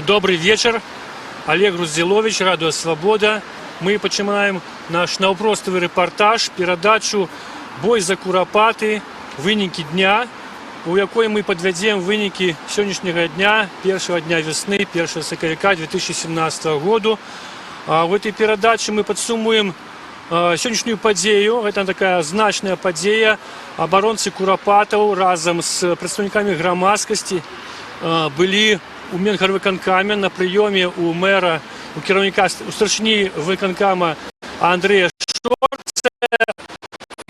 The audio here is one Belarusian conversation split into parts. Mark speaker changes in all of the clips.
Speaker 1: Добры вечар. Алег Груздзіловіч, Радыё Свабода. Мы пачынаем наш наўпроставы рэпартаж, перадачу «Бой за Курапаты. Вынікі дня», у якой мы падвядзем вынікі сённяшняга дня, першага дня вясны, 1 сакавіка 2017 году. В этой перадачы мы падсумуем сённяшнюю падзею. Гэта такая значная падзея. Абаронцы Курапатаў разам з прадстаўнікамі грамадскасці былі у Менгарвыканкаме на прыёме у мэра, у кіраўніка, у старшыні выканкама Андрэя Шорца,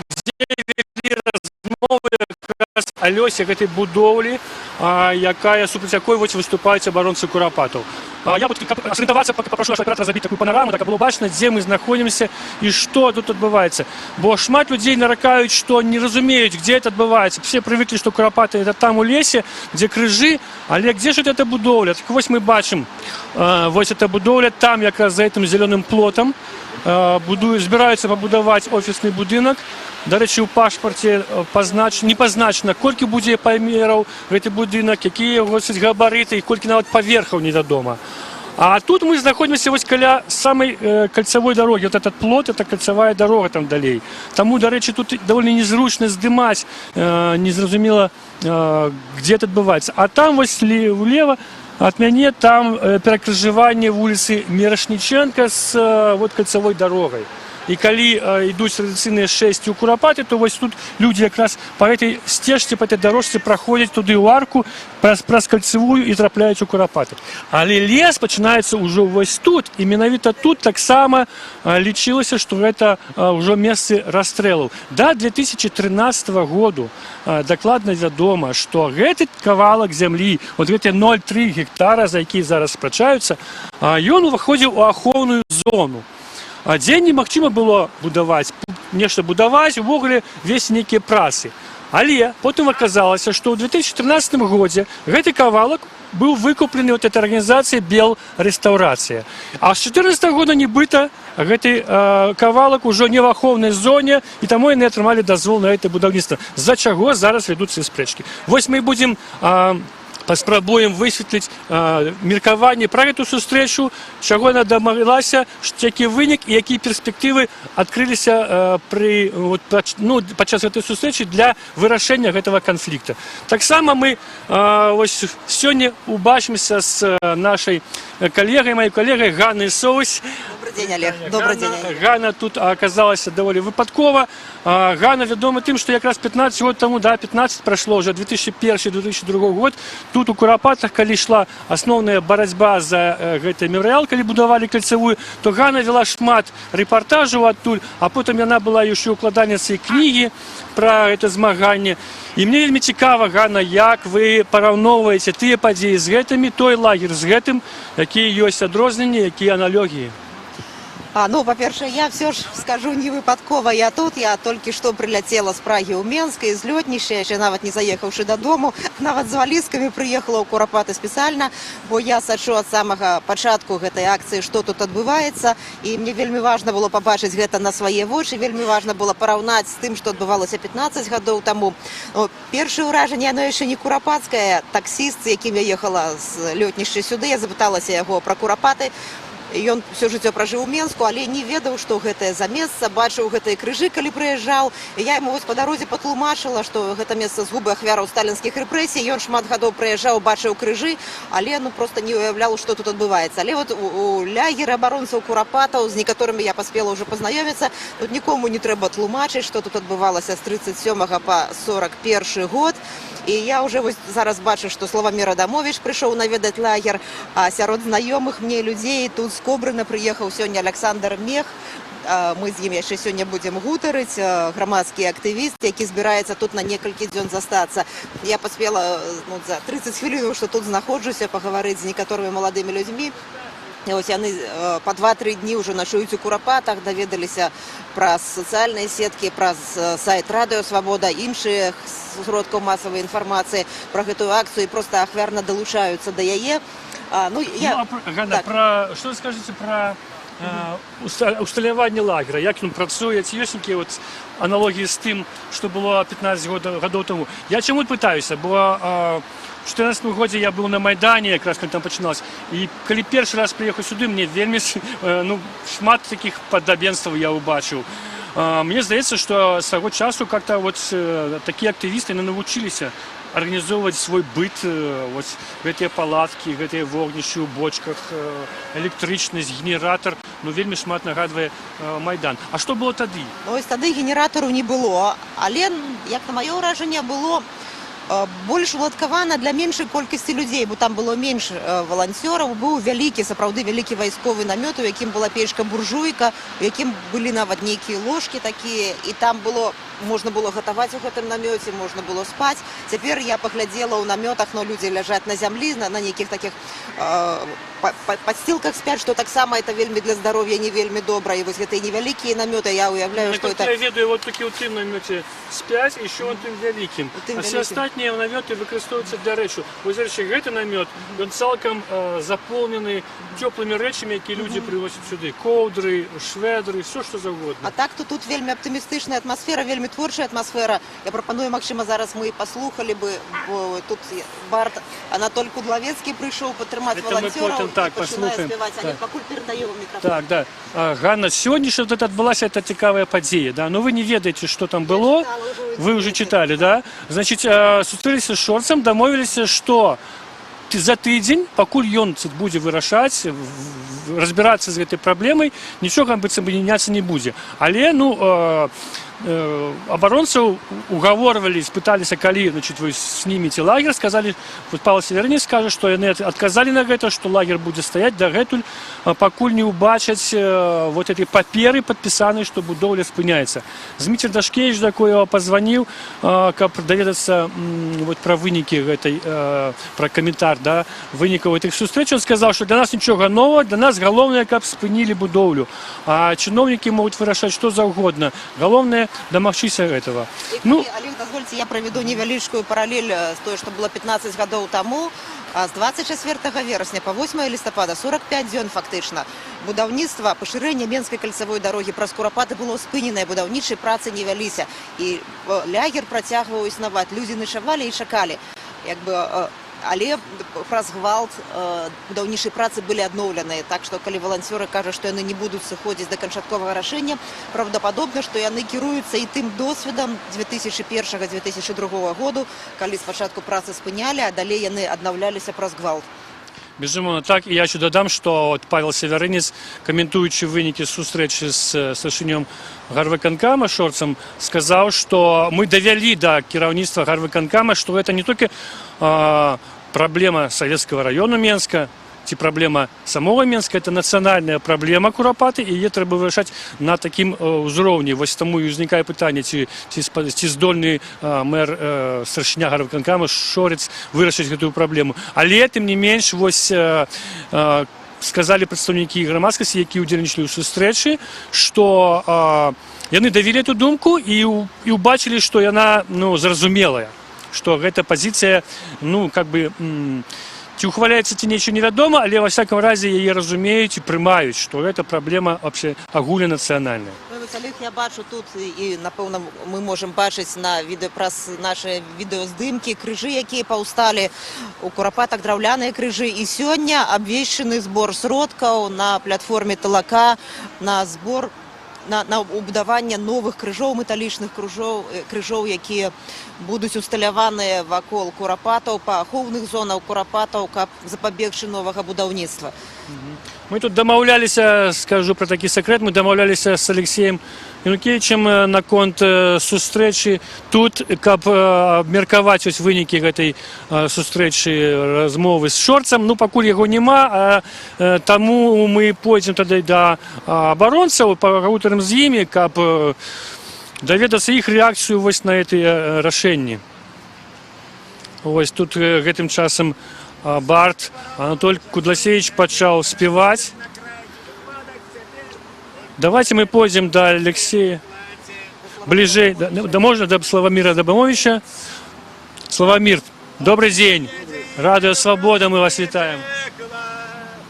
Speaker 1: дзе вялі размовы якраз о лёсе гэтай будоўлі, якая супраць якой вось выступаюць абаронцы Курапатаў. Я вот, каб арыентавацца, папрашу нашага аператара зрабіць такую панораму, так каб было бачна, дзе мы знаходзімся і што тут адбываецца. Бо шмат людзей наракаюць, што не разумеюць, дзе это адбываецца. Все привыкли, што Курапаты — это там, у лесе, дзе крыжы, але где же эта будоўля? Так вось, мы бачым, вось эта будоўля там, якраз за гэтым зялёным плотам, будуюць, збіраюцца пабудаваць офісны будынак. Дарэчы, у пашпарце не пазначана, колькі будзе памераў гэты будынак, якія яго габарыты і колькі нават паверхаў, невядома. А тут мы знаходзімся вось каля самай кальцавой дарогі. Вот этот плот — это кольцевая дорога там далей. Таму, дарэчы, тут довольно незручна здымаць, незразумела, где это адбываецца. А там вось влево от мяне там перакрыжаванне вуліцы Мірашнічэнка з вот кольцевой дорогой. І калі ідуць традыцыйныя шэсці ў Курапаты, то вось тут людзі якраз па гэтай сцежцы, па этой дарожцы праходзяць туды ў арку праз кальцевую і трапляюць у Курапаты. Але лес пачынаецца ўжо вось тут, і менавіта тут таксама лічылася, што гэта ўжо месцы расстрэлаў. Да 2013 году дакладна вядома, што гэты кавалак зямлі, вот гэтыя 0,3 гектара, за які зараз спрачаюцца, ён уваходзіў у ахоўную зону, дзе немагчыма было будаваць, нешта будаваць, увогуле весці нейкія працы. Але потым аказалася, што ў 2013 годзе гэты кавалак быў выкуплены вот этой арганізацыяй «Белрэстаўрацыя». А з 14 года нібыта гэты кавалак ужо не в ахоўнай зоне, і таму яны атрымалі дазвол на гэта будаўніцтва, з-за чаго зараз вядуцца спрэчкі. Вось мы будзем паспрабуем высветліць меркаванне пра гэту сустрэчу, чаго яна дамаглася, які вынік і якія перспектывы адкрыліся пры вот, ну, падчас гэтай сустрэчы для вырашэння гэтага канфлікта. Таксама мы вось сёння убачымся з нашай калегай, маёй калегай Ганнай Соусь.
Speaker 2: Добрый день, Олег. Добрый день.
Speaker 1: Ганна, Ганна тут аказалася даволі выпадкова. Ганна вядома тым, што якраз 15 год таму, да, 15 прайшло уже, 2001-2002 год, тут, у Курапатах, калі ішла асноўная барацьба за гэты мемарыял, калі будавалі кальцавую, то Ганна вела шмат рэпартажаў адтуль, а потым яна была яшчэ укладальніцай кнігі пра гэта змаганне. І мне вельмі цікава, Ганна, як вы параўноўваеце тыя падзеі з гэтымі, той лагер з гэтым, якія ёсць адрозненні, якія аналогіі?
Speaker 2: Ну, па-першае, я все ж скажу, не выпадкова я тут. Я толькі што прыляцела з Прагі ў Менск і з Лётнішча, яшчэ нават не заехаўшы дадому, нават з валізкамі прыехала ў Курапаты спецыяльна, бо я сачу ад самага пачатку гэтай акцыі, што тут адбываецца, і мне вельмі важна было пабачыць гэта на свае вочы, вельмі важна было параўнаць з тым, што адбывалася 15 гадоў таму. Ну, першае ўражанне, яно яшчэ не курапацкае. Таксіст, з якім я ехала з Лётнішча сюды, я запыталася яго пра Курапаты. Ён всё жыццё пражыў у Менску, але не ведаў, што гэтае за месца, бачыў гэтыя крыжы, калі прыязджаў. І я яму вось па дарозе патлумачыла, што гэта месца згубы ахвяраў сталінскіх рэпрэсій. Ён шмат гадоў прыязджаў, бачыў крыжы, але, ну, просто не уяўляў, што тут адбываецца. Але вот у лагеры абаронцаў Курапатаў, з некаторымі я паспела ўжо пазнаёміцца, тут нікому не трэба тлумачыць, што тут адбывалася з 37 па 41 год. І я уже вось зараз бачу, што Славамір Адамовіч прыйшоў наведаць лагер, а сярод знаёмых мне людзей тут з Кобрына прыехаў сёння Аляксандр Мех. Мы з ім яшчэ сёння будзем гутарыць, грамадскі актывіст, які збіраецца тут на некалькі дзён застацца. Я паспела, ну, за 30 хвілінаў, што тут знаходжуся, пагаварыць з некаторымі маладымі людзьмі. І ось яны па 2-3 дні ўжо начуюць у Курапатах, даведаліся праз сацыяльныя сеткі, праз сайт Радыё Свабода, іншых сродкаў масавай інфармацыі пра гэтую акцыю і проста ахвярна далучаюцца да яе. А, ну, я.
Speaker 1: Ну, а Ганна, што вы скажаце пра усталяванне лагера, як ён працуе, ці ёсць нейкія от аналогіі з тым, што было 15 гадоў таму? Я чаму пытаюся, бо у 14 годзе я быў на Майдане, якраз калі там пачыналася, і калі першы раз прыехаў сюды, мне вельмі ну, шмат такіх падабенстваў я ўбачыў. Мне здаецца, што з таго часу как-то вот такія актывісты, яны навучыліся арганізоўваць свой быт, вот гэтыя палаткі, гэтыя вогнішчы ў бочках, электрычнасць, генератар, ну, вельмі шмат нагадвае Майдан. А што было тады?
Speaker 2: Ну, ось тады генератару не было, але, як на маё ўражанне, было больш уладкавана для меншай колькасці людзей, бо там было менш валанцёраў, быў вялікі, сапраўды вялікі вайсковы намёт, у якім была печка буржуйка, у якім былі нават нейкія ложкі такія, і там было можна было гатаваць у гэтым намёце, можна было спаць. Цяпер я паглядзела ў намётах, но людзі ляжаць на зямлі, на нейкіх такіх падсцілках спяць, што таксама это вельмі для здароўя не вельмі добра. І вось гэтыя невялікія намёты, я уяўляю, што
Speaker 1: Наколькі
Speaker 2: это
Speaker 1: я ведаю, вот такі ў тым намёце спяць, еще он тым вялікім.
Speaker 2: У тым
Speaker 1: А все
Speaker 2: вялікім.
Speaker 1: астатнія намёты выкарыстоўваюцца для рэчаў. Вось, дарэчы, гэты намёт, ён цалкам запоўнены цёплымі рэчамі, якія людзі прывозяць сюды. Коўдры, шведры, все што заўгодна.
Speaker 2: А так то тут вельмі аптымістычная атмасфера, вельмі творчая атмасфера. Я прапаную, магчыма, зараз мы і паслухалі бы, бо тут бард Анатоль Кудлавецкі прыйшоў падтрымаць
Speaker 1: Это мы
Speaker 2: валанцёраў
Speaker 1: потым, так,
Speaker 2: і пачынае
Speaker 1: паслухаем.
Speaker 2: спяваць. Але пакуль перадаю вам мікрафон.
Speaker 1: Так, да. Ганна, сёння ж вот это адбылася эта цікавая падзея, да? Но вы не ведаеце, што там было.
Speaker 2: Чытала ўжо ў
Speaker 1: Вы ўжо
Speaker 2: інтэрнэце.
Speaker 1: чыталі, да? Значит, сустрэліся з Шорцам, дамовіліся, што за тыдзень, пакуль ён будзе вырашаць, разбірацца з гэтай праблемай, нічога быццам бы мяняцца не будзе. Але, ну, абаронцаў угаворвалі, спыталіся, калі, значит, вы снимете лагер, сказалі, вот Павел Севярынец скажа, што яны адказалі на гэта, што лагер будзе стаяць дагэтуль, пакуль не ўбачаць вот этой паперы падпісанай, што будоўля спыняецца. Зміцер Дашкевич, да якога пазваніў, каб даведацца вот пра вынікі гэтай, пра каментар, да, вынікаў гэтых сустрэч, он сказаў, што для нас нічога новага, для нас галоўнае, каб спынілі будоўлю. А чыноўнікі могуць вырашаць што заўгодна. Галоўнае — дамагчыся гэтага.
Speaker 2: І,
Speaker 1: Ну,
Speaker 2: Алег, дазвольце, я правяду невялічкую паралель з той, што было 15 гадоў таму. А з 24 верасня па 8 лістапада, 45 дзён фактычна, будаўніцтва, пашырэнне Менскай кальцавой дарогі праз Курапаты было спыненае, будаўнічыя працы не вяліся. І лягер працягваў існаваць. Людзі начавалі і чакалі. Як бы, але праз гвалт будаўнічыя працы былі адноўленыя. Так што калі валанцёры кажуць, што яны не будуць сыходзіць да канчатковага рашэння, праўдападобна, што яны кіруюцца і тым досведам 2001-2002 году, калі спачатку працы спынялі, а далей яны аднаўляліся праз гвалт.
Speaker 1: Безумоўна, так. І я ще дадам, што от Павел Севярынец, каментуючы вынікі сустрэчы з старшынём гарвыканкама Шорцам, сказаў, што мы давялі да кіраўніцтва гарвыканкама, што гэта не толькі праблема Савецкага раёну Менска ці праблема самога Менска, это нацыянальная праблема, Курапаты, і яе трэба вырашаць на такім ўзроўні. Вось таму і ўзнікае пытанне, ці здольны мэр, старшыня гарвыканкама Шорец вырашыць гэтую праблему. Але тым не менш, вось сказалі прадстаўнікі грамадскасці, якія ўдзельнічалі ў сустрэчы, што яны давелі эту думку і ўбачылі, што яна, ну, зразумелая, што гэта пазіцыя, ну, как бы, ці ухваляецца, ці нечым, невядома, але ва всяком разе яе разумеюць і прымаюць, што гэта праблема вообще агульнанацыянальная.
Speaker 2: Ну, вось, Алег, я бачу тут і, напэўна, мы можам бачыць на відэа праз нашы відэаздымкі крыжы, якія паўсталі у Курапатах, драўляныя крыжы. І сёння абвешчаны збор сродкаў на платформе Талака на збор на ўбудаванне новых крыжоў, металічных крыжоў, якія будуць усталяваныя вакол Курапатаў, па ахоўных зонах Курапатаў, каб запабегчы новага будаўніцтва.
Speaker 1: Мы тут дамаўляліся, скажу пра такі сакрэт, мы дамаўляліся з Алексеем Янукевічем наконт сустрэчы тут, каб абмеркаваць ось вынікі гэтай сустрэчы, размовы з Шорцам. Ну, пакуль яго няма, таму мы пойдзем тады да абаронцаў, пагутарым з імі, каб даведацца іх рэакцыю вось на гэтыя рашэнні. Вось тут гэтым часам бард Анатоль Кудласевич пачаў спяваць. Давайте мы пойдзем да Алексея бліжэй, да, можна да Славаміра Дабамовича. Славамир, добрый день. Радио Свобода, мы вас вітаем.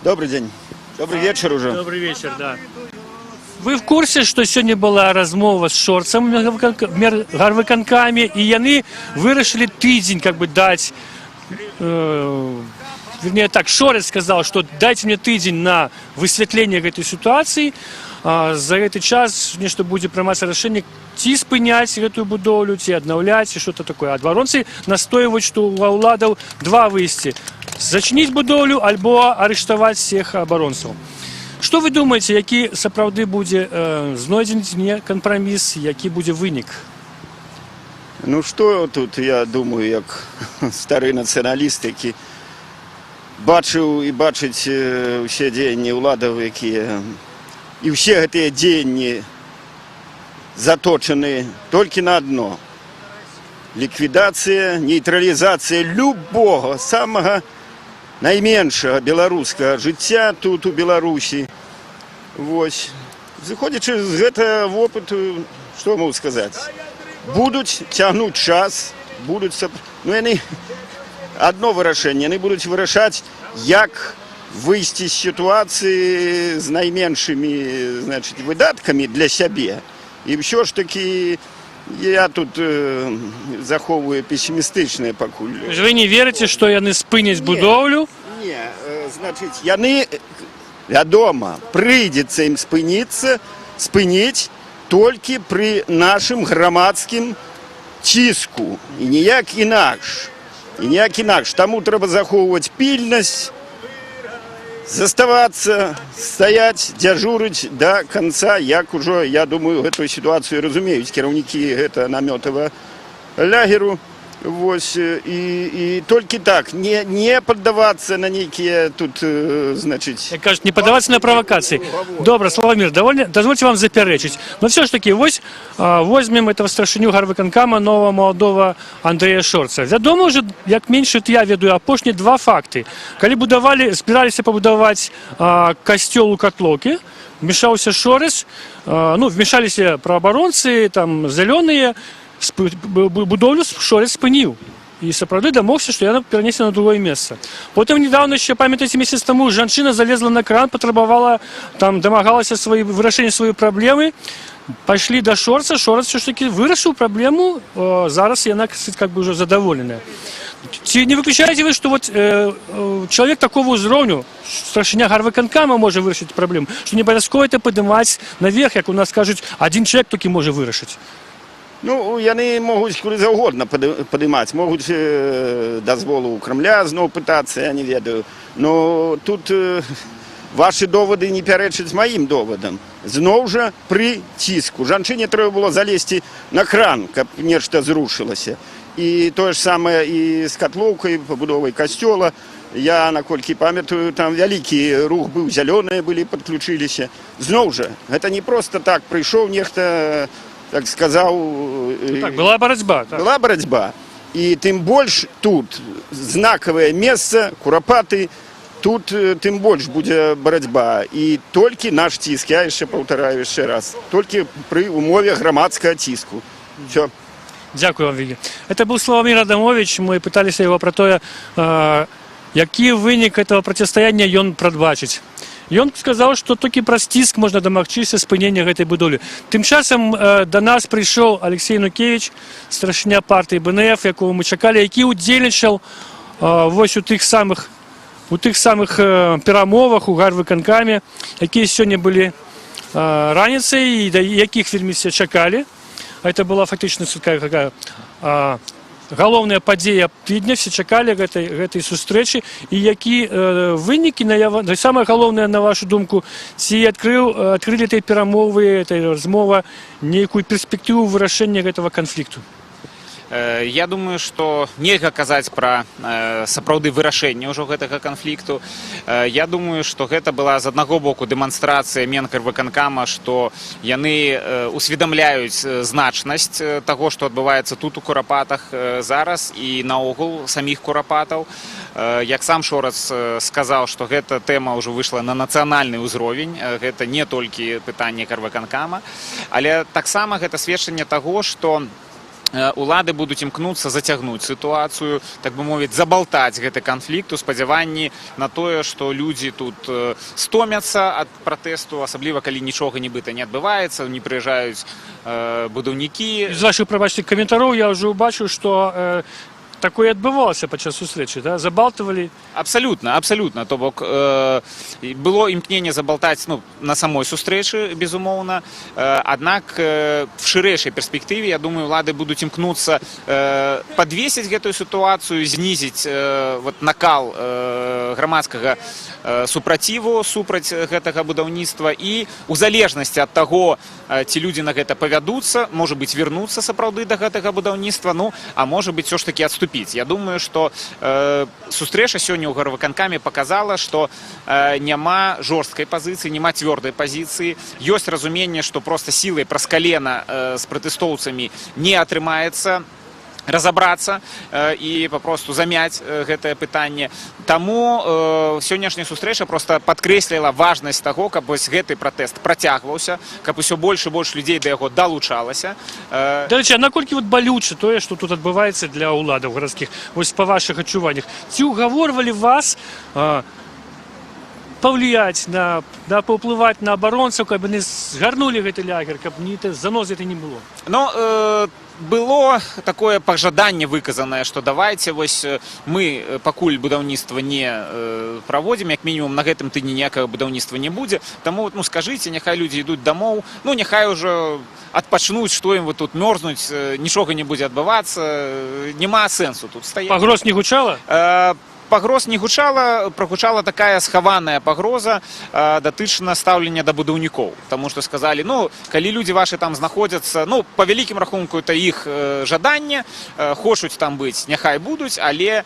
Speaker 3: Добрый день. Добрый вечер уже.
Speaker 1: Добрый вечер, да. Вы в курсе, што сёння была размова з Шорцам в гарвыканкаме, і яны вырашылі тыдзень как бы даць, вернее так, Шорец сказал, что дайте мне тыдзень на высвятленне гэтай сітуацыі, а за гэты час нешта будзе прымацца рашэнне, ці спыняць гэтую будоўлю, ці аднаўляць, і что-то такое. А абаронцы настойваюць, што ва ўладаў два выйсці: зачыніць будоўлю альбо арыштаваць всех абаронцаў. Што вы думаеце, які сапраўды будзе знойдзены ці не кампраміс, які будзе вынік?
Speaker 3: Ну што тут, я думаю, як стары нацыяналіст, які бачыў і бачыць усе дзеянні ўладаў, якія і ўсе гэтыя дзеянні заточаны толькі на адно: ліквідацыя, нейтралізацыя любога самага найменшага беларускага жыцця тут, у Беларусі. Вось. Зыходзячы з гэтага вопыту, што могу сказаць? Будуць цягнуць час, ну, яны адно вырашэнне, яны будуць вырашаць, як выйсці з сітуацыі з найменшымі, значит, выдаткамі для сябе. І ўсё ж такі я тут захоўваю песімістычныя пакуль.
Speaker 1: Вы не верыце, што яны спыняць будоўлю?
Speaker 3: Не, значыць, яны, вядома, прыйдзецца ім спыніцца, спыніць толькі пры нашым грамадскім ціску і ніяк інакш. І ніяк інакш. Таму трэба захоўваць пільнасць, заставацца, стаяць, дзяжурыць да канца, як ужо, я думаю, гэтую сітуацыю разумеюць кіраўнікі гэта намётава лагеру. Вось, і толькі так, не паддавацца на нейкія тут, значыць,
Speaker 1: Як кажуць, не паддавацца на правакацыі. Добра, Славамір, дазвольце вам запярэчыць. Но все ж таки, вось возьмем этого старшыню гарвыканкама, нового маладога Андрея Шорца. Вядома ўжо, як менш я ведаю, апошнія два факты. Калі будавалі, збіраліся пабудаваць касцёл у Катлоўкі, вмешаўся Шорец, ну, вмешаліся праваабаронцы, там, зялёныя, будоўлю Шорец спыніў. І сапраўды дамогся, што яна перанесена на другое месца. Потым недавно яшчэ, памятаеце, месяц таму жанчына залезла на кран, патрабавала, там, дамагалася сваёй вырашэння сваёй праблемы. Пайшлі да Шорца, Шорац все ж таки вырашыў праблему, зараз яна, кстати, как бы уже задаволеная. Ці не выключаеце вы, што вот чалавек такого ўзроўню, старшыня гарвыканкама, можа вырашыць праблему, што не абавязкова это падымаць наверх, як у нас кажуць, адзін чалавек толькі можа вырашыць?
Speaker 3: Ну, яны могуць куды заўгодна падымаць, могуць дазволу ў Крамля зноў пытацца, я не ведаю. Но тут вашы довады не пярэчаць маім довадам. Зноў жа пры ціску. Жанчыне трэба было залезці на кран, каб нешта зрушылася. І тое ж самае і з Катлоўкай, пабудовай касцёла. Я, наколькі памятаю, там вялікі рух быў, зялёныя былі, падключыліся. Зноў жа, гэта не проста так прыйшоў нехта, так сказаў.
Speaker 1: Так, была барацьба. Так.
Speaker 3: Была барацьба. І тым больш тут знакавае месца, Курапаты, тут тым больш будзе барацьба. І толькі наш ціск, я яшчэ паўтараю яшчэ раз, толькі пры умове грамадскага ціску. Всё.
Speaker 1: Дзякую вам, Вілі. Это был Славамір Адамовіч. Мы пыталіся яго пра тое, які вынік этого процістаяння ён прадбачыць. Ён сказаў, што толькі праз ціск можна дамагчыся спынення гэтай будоўлі. Тым часам да нас прыйшоў Алексей Нукевич, старшыня партыі БНФ, якого мы чакалі, які ўдзельнічаў вось у тых самых перамовах у гарвыканкаме, якія сёння былі раніцай і да якіх вельмі все чакалі. Это была фактычна такая галоўная падзея тыдня, все чакалі гэтай сустрэчы. І які вынікі самае галоўнае, на вашу думку, ці адкрылі этой перамовы, этой размова нейкую перспектыву вырашэння гэтага канфлікту?
Speaker 4: Я думаю, што нельга казаць пра сапраўды вырашэнне ўжо гэтага канфлікту. Я думаю, што гэта была з аднаго боку дэманстрацыя Менгарвыканкама, што яны усведамляюць значнасць таго, што адбываецца тут, у Курапатах, зараз і наогул саміх Курапатаў. Як сам Шорац сказаў, што гэта тэма ўжо выйшла на нацыянальны ўзровень, гэта не толькі пытанне гарвыканкама, але таксама гэта сведчанне таго, што Улады будуць імкнуцца зацягнуць сітуацыю, так бы мовіць, забалтаць гэты канфлікт у спадзяванні на тое, што людзі тут стомяцца ад пратэсту, асабліва калі нічога нібыта не адбываецца, не прыязджаюць будаўнікі.
Speaker 1: З вашых, прабачце, каментароў я ўжо ўбачыў, што такое адбывалася падчас сустрэчы, да? Забалтывалі.
Speaker 4: Абсалютна, абсалютна. То бок было імкненне забалтаць, ну, на самой сустрэчы, безумоўна. Аднак в шырэйшай перспектыве, я думаю, улады будуць імкнуцца падвесіць гэтую сітуацыю, знізіць вот, накал грамадскага супраціву супраць гэтага будаўніцтва і у залежнасці ад таго, ці людзі на гэта павядуцца, можа быць, вярнуцца сапраўды да гэтага будаўніцтва, ну, а можа быць, усё ж такі адступіць. Я думаю, што сустрэча сёння ў гарвыканкаме паказала, што няма жорсткай пазіцыі, няма цвёрдай пазіцыі. Ёсць разуменне, што проста сілай праз калена з пратэстоўцамі не атрымаецца разабрацца і папросту замяць гэтае пытанне. Таму сённяшняя сустрэча проста падкрэсліла важнасць таго, каб вось гэты пратэст працягваўся, каб усё больш і больш людзей да яго далучалася.
Speaker 1: Дарэчы, а наколькі вот балюча тое, што тут адбываецца, для ўладаў гарадскіх, вось па вашых адчуваннях? Ці ўгаворвалі вас паўліяць на, да, паўплываць на абаронцаў, каб яны згарнулі гэты лягер, каб ні занозы это не было?
Speaker 4: Ну, было такое пажаданне выказанае, што давайте вось мы пакуль будаўніцтва не праводзім, як мінімум на гэтым тыдні ніякага будаўніцтва не будзе. Таму, ну, скажыце, няхай людзі ідуць дамоў, ну, няхай ўжо адпачнуць, што ім вы тут мёрзнуць, нічога не будзе адбывацца, няма сэнсу тут стаяць.
Speaker 1: Пагроз не гучала?
Speaker 4: Пагроз не гучала, прагучала такая схаваная пагроза датычна стаўлення да будаўнікоў. Таму што сказалі: ну, калі людзі вашы там знаходзяцца, ну, па вялікім рахунку это іх жаданне, хочуць там быць, няхай будуць, але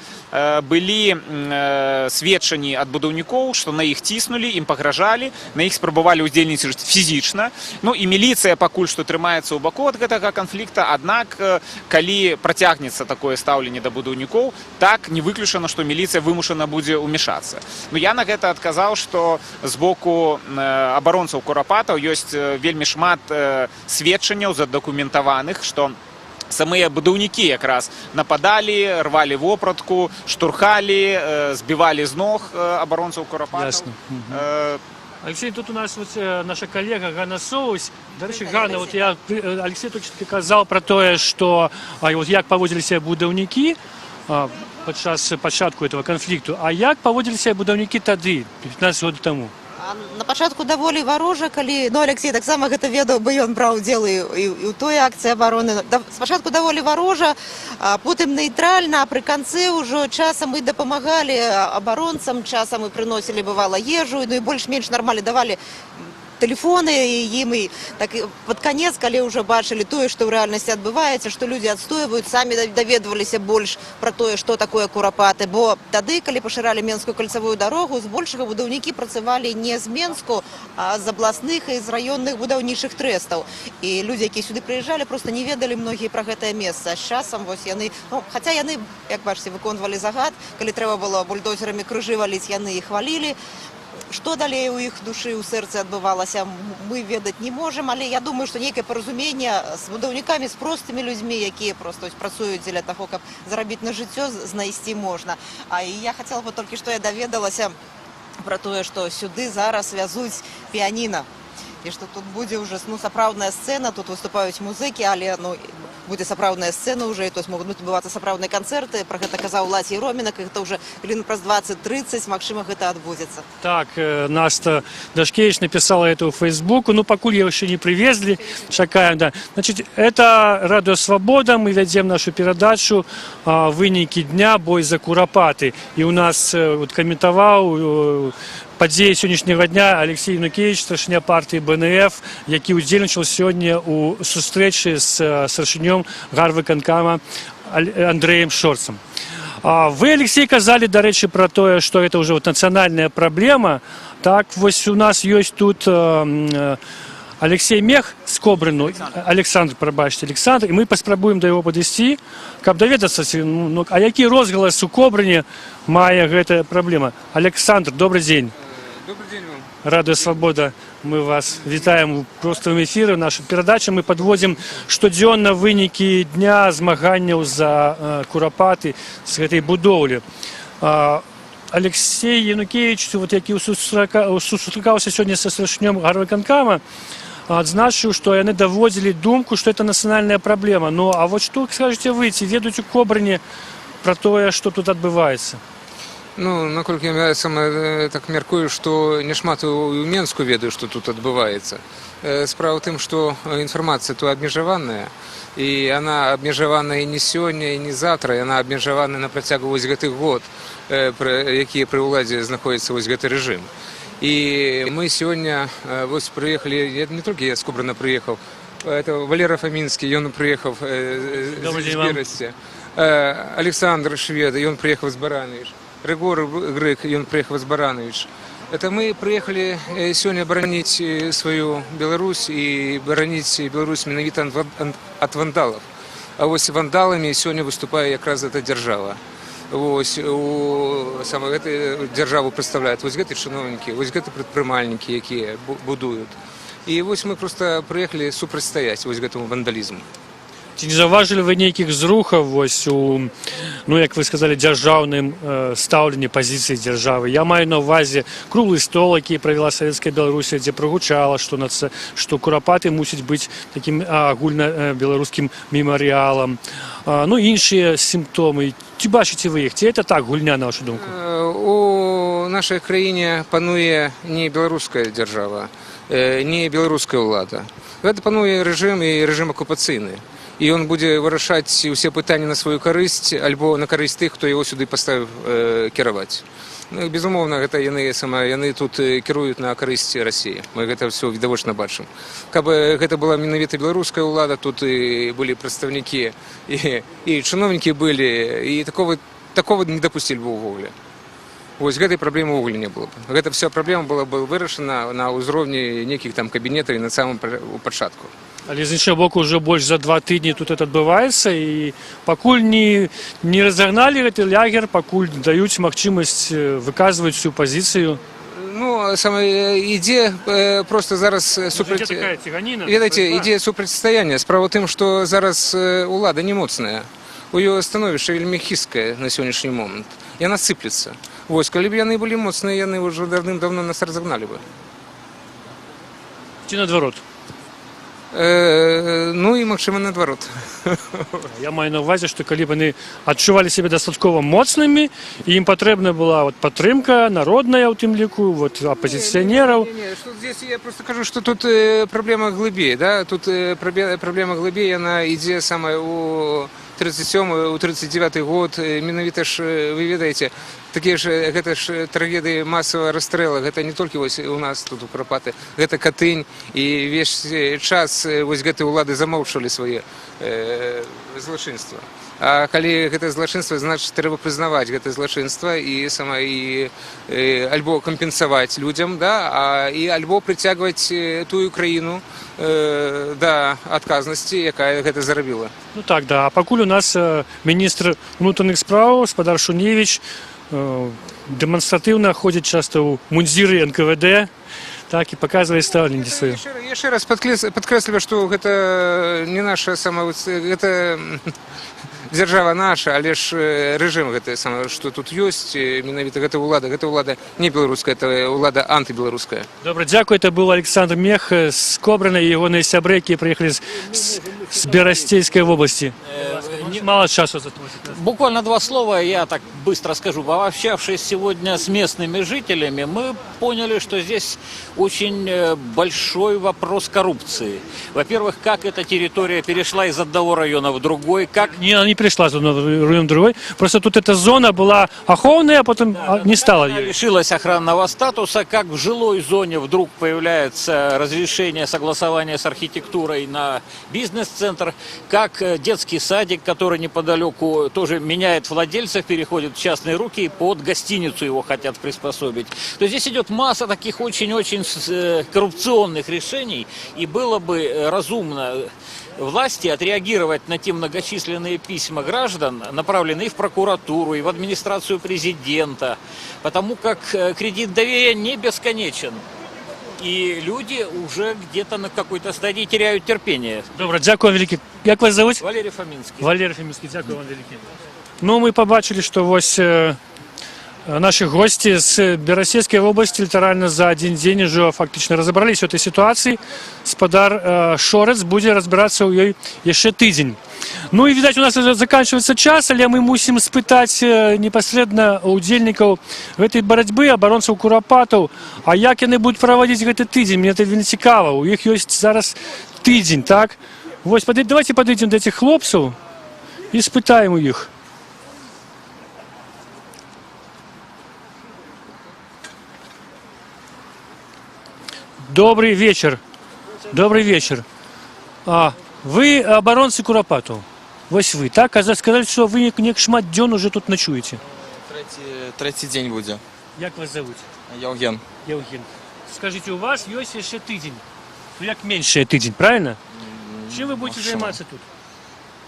Speaker 4: былі сведчанні ад будаўнікоў, што на іх ціснулі, ім пагражалі, на іх спрабавалі ўздзейнічаць фізічна. Ну і міліцыя пакуль што трымаецца ў баку ад гэтага канфлікта, аднак калі працягнецца такое стаўленне да будаўнікоў, так, не выключана, што міліцыя вымушана будзе ўмешацца. Ну, я на гэта адказаў, што з боку абаронцаў Курапатаў ёсць вельмі шмат сведчанняў задакументаваных, што самыя будаўнікі якраз нападалі, рвалі вопратку, штурхалі, збівалі з ног абаронцаў Курапатаў.
Speaker 1: Ясна. Аляксей, тут у нас вот наша калега Ганна Соус. Дарэчы, Ганна, вот я, Аляксей толькі што казаў пра тое, што вот як паводзілі сябе будаўнікі падчас пачатку этого канфлікту, а як паводзілі сябе будаўнікі тады, 15 год таму?
Speaker 2: А на пачатку даволі варожа, калі, ну, Аляксей таксама гэта ведаў, бо ён браў удзел і ў той акцыі абароны. Да, спачатку даволі варожа, а потым нейтральна, а пры канцы ўжо часам і дапамагалі абаронцам, часам і прыносілі, бывала, ежу, ну і больш-менш нармальна давалі тэлефоны ім, і так і пад канец, калі ўжо бачылі тое, што ў рэальнасці адбываецца, што людзі адстойваюць, самі даведваліся больш пра тое, што такое Курапаты, бо тады, калі пашыралі Менскую кальцавую дарогу, збольшага будаўнікі працавалі не з Менску, а з абласных і з раённых будаўнічых трэстаў, і людзі, якія сюды прыязджалі, проста не ведалі многія пра гэтае месца. З часам вось яны, ну, хаця яны, як бачыце, выконвалі загад, калі трэба было бульдозерамі крыжы валіць, яны іх валілі. Што далей у іх душы, у сэрцы адбывалася, мы ведаць не можам, але я думаю, што нейкае паразуменне з будаўнікамі, з простымі людзьмі, якія проста вось працуюць дзеля таго, каб зарабіць на жыццё, знайсці можна. А і я хацела бы, толькі што я даведалася пра тое, што сюды зараз вязуць піаніна і што тут будзе ўжо, ну, сапраўдная сцэна, тут выступаюць музыкі, але, ну, будзе сапраўдная сцэна ўжо, і то есть могуць адбывацца сапраўдныя канцэрты. Пра гэта казаў Уладзь Яроменак, і гэта ўжо хвілін праз 20-30, магчыма, гэта адбудзецца.
Speaker 1: Так, Наста Дашкевич написала это ў Фейсбуку. Ну, пакуль яшчэ не привезли, чакаем, да. Значит, это Радио Свобода, мы вядзем нашу перадачу «Вынікі дня. Бой за Курапаты». І у нас вот каментаваў падзеі сённяшняга дня Аляксей Янукевіч, старшыня партыі БНФ, які ўдзельнічаў сёння ў сустрэчы з старшынём гарвыканкама Андрэем Шорцам. А вы, Аляксей, казалі, дарэчы, пра тое, што это ўжо вот нацыянальная праблема. Так, вось у нас ёсць тут Аляксей Мех з Кобрыну, Аляксандр, прабачце, Аляксандр, і мы паспрабуем да яго падысці, каб даведацца, ну, а які розгалас у Кобрыне мае гэтая праблема. Аляксандр, добры дзень.
Speaker 5: Добры дзень вам.
Speaker 1: Радыё Свабода, мы вас вітаем у простым эфіры. Наша перадача, мы падводзім штодзённа вынікі дня змаганняў за Курапаты з гэтай будоўлі. Аляксей Янукевіч, вот, які сустракаўся сёння са старшынём гарвыканкама, адзначыў, што яны даводзілі думку, што это нацыянальная праблема. Ну а вот што скажаце вы, ці ведаюць у Кобрыне пра тое, што тут адбываецца?
Speaker 5: Ну, наколькі я сам так мяркую, што няшмат у Менску ведаю, што тут адбываецца. Справа ў тым, што інфармацыя то абмежаваная, і яна абмежаваная не сёння і не заўтра, яна абмежаваная на працягу вось гэтых год, якія пры ўладзе знаходзіцца вось гэты рэжым. І мы сёння вось прыехалі, не толькі я з Кобрына прыехаў, это Валера Фамінскі, ён прыехаў
Speaker 1: Добрый
Speaker 5: з
Speaker 1: день вам.
Speaker 5: Берасця. Аляксандр Швед, ён прыехаў з Баранавіч. Рыгор Грык, ён прыехаў з Баранавіч. Это мы прыехалі сёння бараніць сваю Беларусь і бараніць Беларусь менавіта ад вандалаў. А вось вандаламі сёння выступае якраз эта дзяржава. Вось, саме гэту дзяржаву прадстаўляюць вось гэты чыноўнікі, вось гэты прадпрымальнікі, якія будуюць. І вось мы проста прыехалі супрацьстаяць вось гэтаму вандалізму.
Speaker 1: Ці не заўважылі вы нейкіх зрухаў вось у, ну, як вы сказалі, дзяржаўным стаўленні, пазіцыі дзяржавы? Я маю на ўвазе круглы стол, які правяла Савецкая Беларусь, дзе прагучала, што Курапаты мусіць быць такім агульна беларускім мемарыялам, ну, іншыя сімптомы. Ці бачыце вы іх, ці это так, гульня, на вашу думку?
Speaker 5: У нашай краіне пануе не беларуская дзяржава, не беларуская ўлада. Гэта пануе рэжым, і рэжым акупацыйны. І ён будзе вырашаць усе пытанні на сваю карысць альбо на карысць тых, хто яго сюды паставіў кіраваць. Ну, безумоўна, гэта яны сама яны тут кіруюць на карысць Расіі. Мы гэта ўсё відавочна бачым. Каб гэта была менавіта беларуская ўлада, тут і былі прадстаўнікі, і чыноўнікі былі, і такого не дапусцілі бы ўвогуле. Вось гэтай праблемы ўвогуле не было б. Гэта вся праблема была бы вырашана на ўзроўні нейкіх там кабінетаў і на самым у пачатку.
Speaker 1: Але, з іншага боку, ўжо больш за 2 тыдні тут это адбываецца, і пакуль не разагналі гэты лягер, пакуль даюць магчымасць выказваць всю пазіцыю.
Speaker 5: Ну, саме ідзе просто зараз супраць
Speaker 1: Ідзе такая цеганіна,
Speaker 5: Ведаеце,
Speaker 1: барацьба.
Speaker 5: ідзе супрацьстаянне. Справа ў тым, што зараз улада не моцная. У яе становішча вельмі хісткае на сённяшні момант. Яна сыплецца. Вось, калі б яны былі моцныя, яны ўжо даўным-давно нас разагналі бы.
Speaker 1: Ці наадварот?
Speaker 5: Ну і, магчыма, наадварот.
Speaker 1: Я маю на ўвазе, што калі б яны адчувалі сябе дастаткова моцнымі і ім патрэбна была вот падтрымка народная, у тым ліку вот апазіцыянераў.
Speaker 5: Не, не, что здесь я просто кажу, что тут праблема глыбей, да? Тут праблема глыбей, яна ідзе самае у 37, у 39 год, менавіта ж, вы ведаеце, такія ж, гэта ж трагедыі масавага расстрела, гэта не толькі вось у нас тут у Курапаты, гэта Катынь, і весь час вось гэты ўлады замоўчвалі свае злачынства. А калі гэта злачынства, значыць, трэба прызнаваць гэта злачынства і сама і альбо кампенсаваць людзям, да, і альбо прыцягваць тую краіну да адказнасці, якая гэта зарабіла.
Speaker 1: Ну так, да. А пакуль у нас міністр унутраных спраў спадар Шуневіч дэманстратыўна ходзіць часта ў мундзіры НКВД, так, і паказвае стаўленне сваё.
Speaker 5: Я яшчэ раз падкрэсліваю, што гэта не наша сама, гэта дзяржава наша, але ж рэжым гэты сама, што тут ёсць, менавіта гэта ўлада не беларуская, это ўлада антыбеларуская.
Speaker 1: Добра, дзякуй. Это был Аляксандр Мех з Кобрына і ягоныя сябры, якія прыехалі з Берасцейскай вобласці. Мала часу засталося.
Speaker 6: Буквально два слова, я так быстро скажу. Пообщавшись сегодня с местными жителями, мы поняли, что здесь очень большой вопрос коррупции. Во-первых, как эта территория перешла из одного района в другой, как
Speaker 1: Не, она не пришла з одного района в другой. Просто тут эта зона была ахоўная, а потом не стала
Speaker 6: она
Speaker 1: ею.
Speaker 6: Лишилась охранного статуса, как в жилой зоне вдруг появляется разрешение согласования с архитектурой на бизнес-центр, как детский садик, который неподалеку, тоже меняет владельцев, переходит в частные руки и под гостиницу его хотят приспособить. То есть здесь идет масса таких очень-очень коррупционных решений, и было бы разумно власти отреагировать на те многочисленные письма граждан, направленные и в прокуратуру, и в администрацию президента, потому как кредит доверия не бесконечен. И люди уже где-то на какой-то стадии теряют терпение.
Speaker 1: Добра, дзякуй вам вялікі. Як вас завуць?
Speaker 6: Валерий Фоминский.
Speaker 1: Валерый Фамінскі, дзякуй вам вялікі. Ну, мы пабачылі, што вось нашы госці з Берасцейскай вобласці літаральна за адзін дзень ужо фактычна разабраліся ў этой сітуацыі. Спадар Шорац будзе разбірацца ў ёй яшчэ тыдзень. Ну і, відаць, у нас ужо заканчваецца час, але мы мусім спытаць непасрэдна удзельнікаў гэтай барацьбы, абаронцаў Курапатаў, а як яны будуць праводзіць гэты тыдзень, мне это вельмі цікава. У іх ёсць зараз тыдзень, так? Вось, давайте падыдзем да этих хлопцаў і спытаем у іх. Добрый вечер. Добрый вечер. Вы абаронцы Курапатаў. Вось вы, так? А сказалі, што вы не шмат дзён ужо тут начуеце.
Speaker 7: Трэці дзень будзе.
Speaker 1: Як вас завуць?
Speaker 7: Яўген.
Speaker 1: Яўген. Скажыце, у вас ёсць яшчэ тыдзень. Ну, як меншае тыдзень, правильно? Чым вы будете
Speaker 7: Магчыма.
Speaker 1: займацца тут?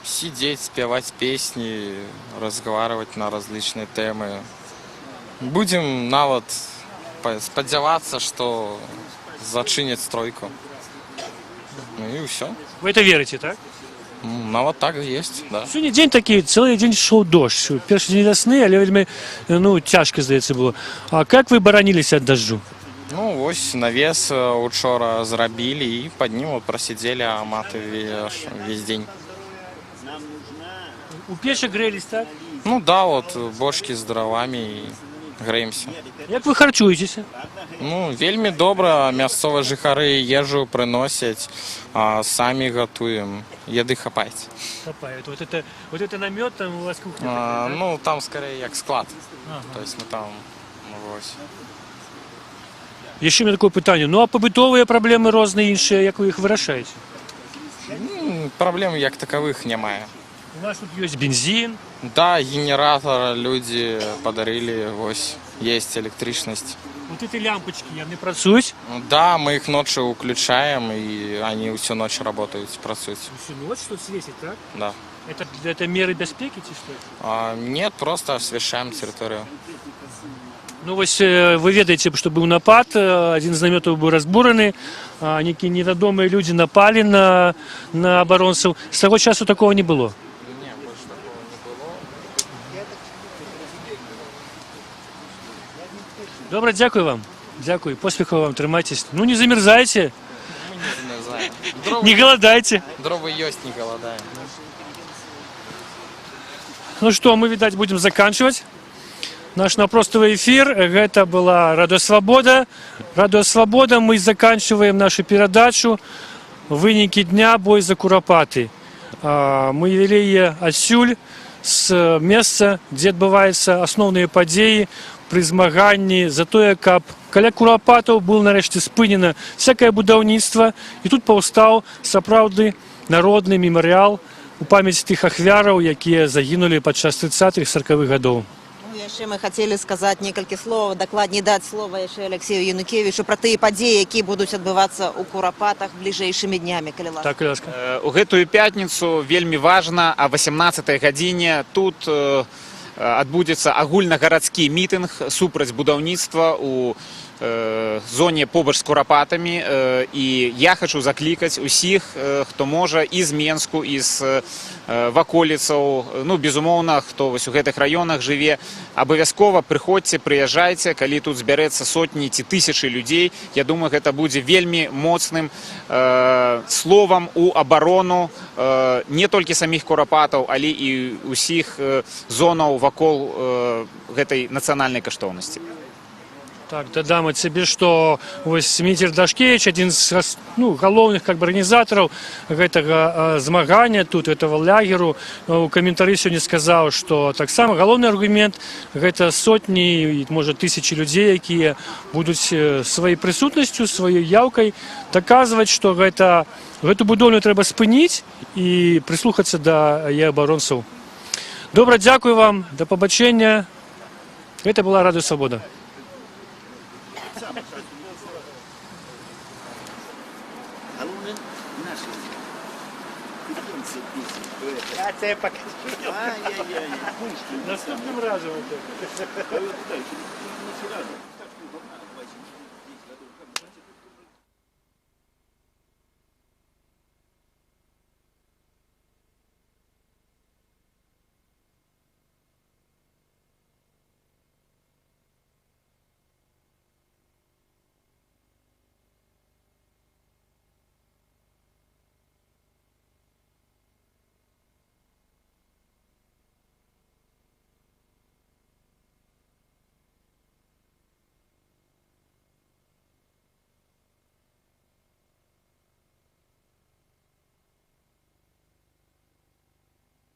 Speaker 7: Сидеть, спяваць песни, разговаривать на различные темы. Будем нават спадзявацца, што зачыняць стройку. Ну і ўсё.
Speaker 1: Вы это верыце, так?
Speaker 7: Нават так есть, да.
Speaker 1: Сёння дзень такі, цэлы дзень ішоў дождж. Першы дзень вясны, але вельмі, ну, цяжка, здаецца, было. А как вы бараніліся ад дажджу?
Speaker 7: Ну вось навес учора зрабілі і пад ним вот просидели аматы весь день.
Speaker 1: У печы грелись, так?
Speaker 7: Ну да, вот бочки з дровами і грэемся.
Speaker 1: Як вы харчуецеся?
Speaker 7: Ну, вельмі добра, мясцовыя жыхары ежу прыносяць, а самі гатуем, еды хапаць.
Speaker 1: Хапает. Вот это намет, там у вас кухня
Speaker 7: А,
Speaker 1: такая, да?
Speaker 7: ну, там скорее як склад.
Speaker 1: Ага.
Speaker 7: То есть мы там, ну, вось.
Speaker 1: Яшчэ у меня такое пытанне. Ну а пабытовыя праблемы розныя іншыя, як вы іх вырашаеце?
Speaker 7: Праблем як таковых няма.
Speaker 1: У вас тут ёсць бензин.
Speaker 7: Да, генератор люди подарили, вось, есть электричность.
Speaker 1: Вот эти лямпочки, яны працуюць?
Speaker 7: Ну да, мы их ночью уключаем, и они всю ночь работают, працуюць.
Speaker 1: Всю ночь тут светит, так?
Speaker 7: Да.
Speaker 1: Это меры бяспекі ці што?
Speaker 7: А, нет, просто освещаем территорию.
Speaker 1: Ну вось вы ведаеце, што быў напад, адзін з намётаў быў разбураны, нейкія невядомыя людзі напалі на абаронцаў. З таго часу такого не было.
Speaker 7: Не, больше такого не было.
Speaker 1: Добра, дзякую вам. Дзякуй, поспехаў вам, трымайцесь. Ну не замерзайце,
Speaker 7: Мы не замерзаем. Дровы,
Speaker 1: не галадайце.
Speaker 7: дровы есть, не голодаем.
Speaker 1: Ну что, мы, видать, будем заканчивать наш наўпроставы эфир. Гэта была Радыё Свабода. Радыё Свабода. Мы заканчиваем нашу перадачу «Вынікі дня. Бой за Курапаты». Мы вялі яе адсюль, з месца, дзе адбываюцца асноўныя падзеі пры змаганні за тое, каб каля Курапатаў было нарэшце спынена всякае будаўніцтва і тут паўстаў сапраўдны народны мемарыял у памяць тых ахвяраў, якія загінулі падчас 30-х, 40-х гадоў.
Speaker 2: Ну, яшчэ мы хацелі сказаць некалькі словаў, дакладней даць слова яшчэ Алексею Янукевічу пра тыя падзеі, якія будуць адбывацца ў Курапатах бліжэйшымі днямі, калі ласка.
Speaker 1: Так, калі ласка.
Speaker 4: У гэтую пятніцу вельмі важна, а 18 гадзіне тут адбудзецца агульнагарадскі мітынг супраць будаўніцтва у зоне побач з Курапатамі. І я хачу заклікаць усіх, хто можа, і з Менску, і з ваколіцаў, ну, безумоўна, хто вось у гэтых раёнах жыве, абавязкова прыходзьце, прыязджайце, калі тут збярэцца сотні ці тысячы людзей, я думаю, гэта будзе вельмі моцным словам у абарону не толькі саміх Курапатаў, але і ўсіх зонаў вакол гэтай нацыянальнай каштоўнасці.
Speaker 1: Так, дадам ад сябе, што вось Зміцер Дашкевіч, адзін з ну, галоўных как бы арганізатараў гэтага змагання тут, этого лагеру, у каментары сёння сказаў, што таксама галоўны аргумент — гэта сотні, і, можа, тысячы людзей, якія будуць сваёй прысутнасцю, сваёй яўкай даказваць, што гэту будоўлю трэба спыніць і прыслухацца да яе абаронцаў. Добра, дзякую вам, да пабачэння. Гэта была Радыё Свабода.
Speaker 3: Галоўнае, нашы пытанцы песні.
Speaker 1: Я тебе покажу.
Speaker 3: Ай-яй-яй.
Speaker 1: Наступным разам.
Speaker 3: Не.